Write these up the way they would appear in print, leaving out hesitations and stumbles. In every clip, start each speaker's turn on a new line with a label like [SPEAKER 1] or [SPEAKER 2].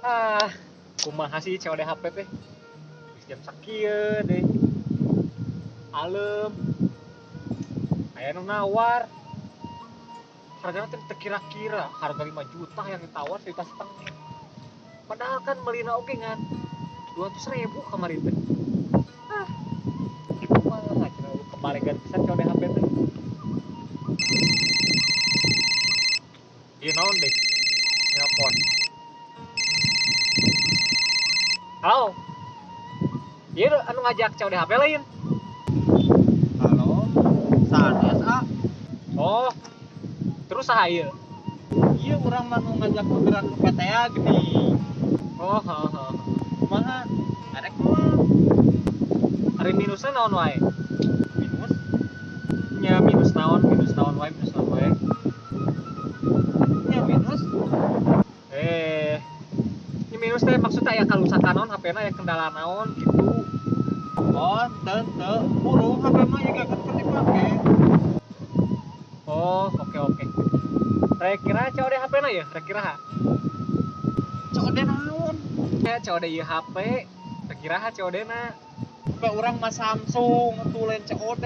[SPEAKER 1] Ah, kumaha sih COD HP teh? Geus jam sakieu deh. Alem. Aya nu nawar. Hargana teh teu kira-kira, harga 5 juta yang ditawar 1,5 juta. Padahal kan melina oge ngan 200.000 kamari teh. Ah, kumaha cenah kebaregan pisan COD HP teh. Ieu naon deh? Nelpon. Halo. Ieu anu ngajak COD HP lain.
[SPEAKER 2] Halo, sanes ah.
[SPEAKER 1] Oh. Terus saha ieu?
[SPEAKER 2] Ieu urang mah nu ngajak gerak ke PTA gini.
[SPEAKER 1] Oh, heeh heeh.
[SPEAKER 2] Kumaha? Arek moal.
[SPEAKER 1] Ari minusna naon wae?
[SPEAKER 2] Minus?
[SPEAKER 1] Nya minus naon wae, minus naon wae.
[SPEAKER 2] Nya minus.
[SPEAKER 1] Ini minus teh maksudnya aya karusakan naon HP-na, aya kendala naon gitu.
[SPEAKER 2] Oh, teu burung HP mah juga kan keur dipake.
[SPEAKER 1] Oh, oke oke. Rek kira COD HP-na ya? Rek kira.
[SPEAKER 2] COD naon?
[SPEAKER 1] Ya COD ieu HP. Rek kira COD-na.
[SPEAKER 2] HP urang mah Samsung, atuh lain COD.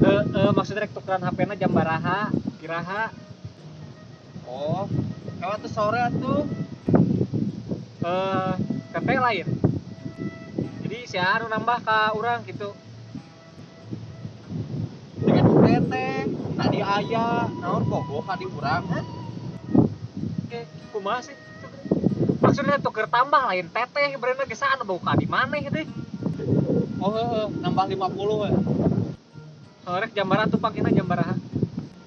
[SPEAKER 1] Heeh, maksudnya rek tukeran HP-na jam baraha, kiraha.
[SPEAKER 2] Oh, kawa tuh sore atuh.
[SPEAKER 1] PP lain. Jadi si anu nambah ka urang gitu.
[SPEAKER 2] Dengan teteh, tadi aya, naon bogoh ka di urang, hah?
[SPEAKER 1] Kumaha sih? Maksudnya tuker tambah lain teteh berenna geus anu bogoh ka di maneh teh.
[SPEAKER 2] Oh heeh, nambah 50 we.
[SPEAKER 1] Heuh, rek jam baraha tuh pangkina jam baraha?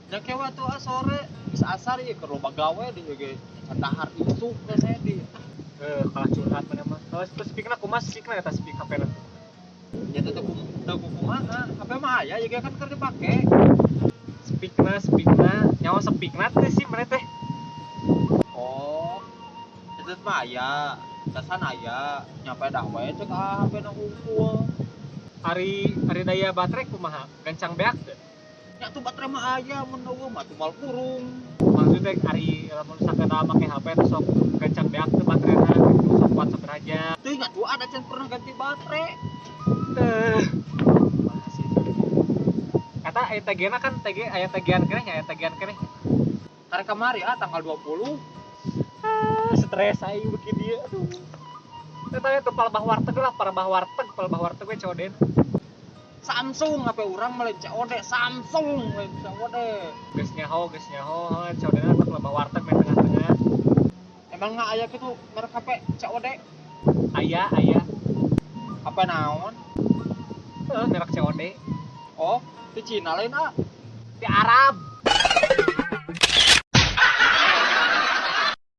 [SPEAKER 2] Nya kewa tuh ah sore, geus asar ieu keur loba gawe di ge can dahar isuk keneh di.
[SPEAKER 1] Kalah curhat maneh mah. Heuh, terus speakna kumaha speakna eta speak HP-na?
[SPEAKER 2] Ya teu kumaha, HP mah aya ieu ge kan keur dipake.
[SPEAKER 1] Speakna, speakna, nyawa speakna teh sih maneh teh.
[SPEAKER 2] Oh, itu mah aya, casan aya, nyampe dah we cek ah HP-na hungkul.
[SPEAKER 1] Ari ari daya baterai kumaha? Gancang beak teu?
[SPEAKER 2] Nya tuh baterai mah aya mun eueuh mah tuh moal kurung.
[SPEAKER 1] Maksudnya ari lamun sakedah make HP teh sok gancang beak teu baterena gitu, sok kuat sabaraha jam.
[SPEAKER 2] Teu ingat tuh ada can pernah ganti baterai.
[SPEAKER 1] Masih eta aya TG-na kan TG aya TG-an keneh nya, aya TG-an keneh.
[SPEAKER 2] Karek kamari ah tanggal 20.
[SPEAKER 1] Ah, stres aing beuki dieu aduh. Eta we teu palebah warteg lah, palebah warteg, palebah warteg we COD.
[SPEAKER 2] Samsung HP urang mah lain COD, Samsung lain COD.
[SPEAKER 1] Geus nyaho, heuh COD-na teh palebah warteg we tengah-tengah.
[SPEAKER 2] Emang nggak aya kitu merek HP COD?
[SPEAKER 1] Aya, aya.
[SPEAKER 2] HP naon?
[SPEAKER 1] Heuh, merek COD.
[SPEAKER 2] Oh, di Cina lain ah.
[SPEAKER 1] Di Arab.